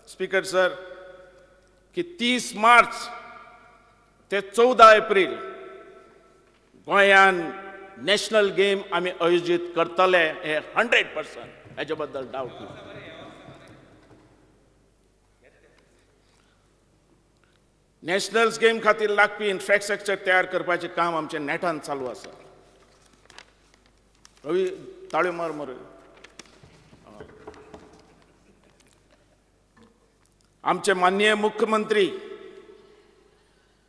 Speaker sir की 30 मार्च ते 14 एप्रील गोंयान नॅशनल गेम आमी आयोजीत करतले हे 100% हेजे बद्दल डावट ना. नॅशनल गेम खातीर लागपी इन्फ्रास्ट्रक्चर तयार करपाचें काम आमचें नेटान चालू आसा. रवी ताळयो मार मरे. आमचे माननीय मुख्यमंत्री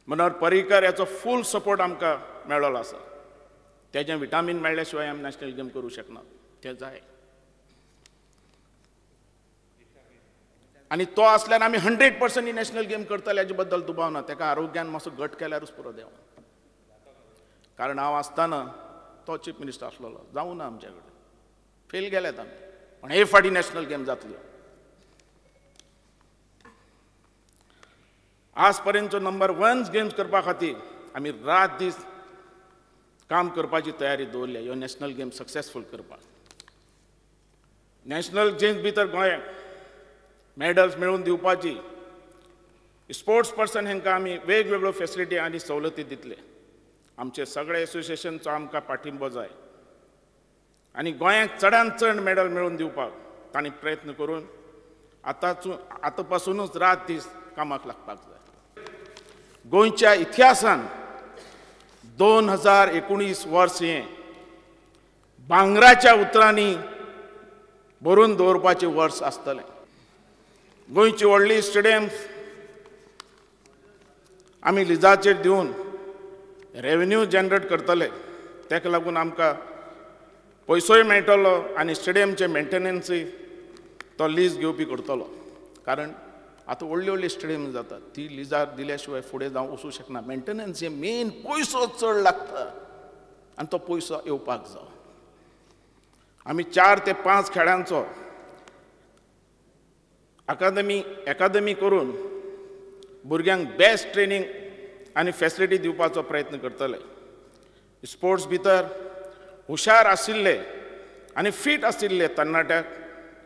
मनोहर पर्रीकर याचो फूल सपोर्ट आमकां मेळ्ळो आसा. तेजें विटामीन मेळ्ळ्या शिवाय आमी नॅशनल गेम करूं शकना, तें जाय. आनी तो आसल्यार आमी 100% ही नॅशनल गेम करतले हेजे बद्दल दुबाव ना. तेका आरोग्यान मातसो घट केल्यारूच पुरो देवा, कारण हांव आसतना तो चीफ मिनिस्टर आसलेलो, जावं ना आमचे कडेन, फेल गेल्यात आमी, पण हे फाटी नॅशनल गेम जातली. आज पर्यंतचो नंबर 1 गेम्स करपा खातीर आमी रात दीस काम करपाची तयारी दवरल्या, ह्यो नॅशनल गेम सक्सेसफूल करपाक. नॅशनल गेम्स भितर गोंयाक मॅडल्स मेळोवन दिवपाची, स्पोर्ट्स पर्सन हांकां आमी वेगवेगळ्यो फेसिलिटी आनी सवलती दितले. आमचे सगळे एसोसिएशनचो आमकां पाठिंबो जाय आनी गोंयाक चडान चड मॅडल मेळोवन दिवपाक तांणी प्रयत्न करून आतां पासुनूच रात दीस कामाक लागपाक जाय. गोंयच्या इतिहासान 2019 वर्स हें भांगराच्या उतरांनी भरून दवरपाचें वर्स आसतलें. गोंयची व्हडली स्टेडियम आमी लिजाचेर दिवन रेवेन्यू जनरेट करतले, ताका लागून आमकां पयसोय मेळटलो आनी स्टेडियमचें मेंटेनन्सूय तो लीज घेवपी करतलो. कारण आतां व्हडली व्हडली स्टेडियम जातात, ती लिजार दिल्या शिवाय फुडें जावं वचूं शकना. मेंटेनन्स हें मेन पयसो चड लागता आनी तो पयसो येवपाक जाय. आमी 4 ते 5 खेळांचो अकादमी करून भुरग्यांक बेस्ट ट्रेनींग आनी फेसिलिटी दिवपाचो प्रयत्न करतले. स्पोर्ट्स भितर हुशार आशिल्ले आनी फीट आशिल्ले तरणाट्याक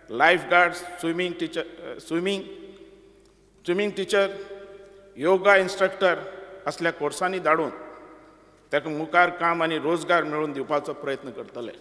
life guard, swimming teacher, yoga instructor असल्या कोर्सांनी धाडून ताका मुखार काम आनी रोजगार मेळोवन दिवपाचो प्रयत्न करतले.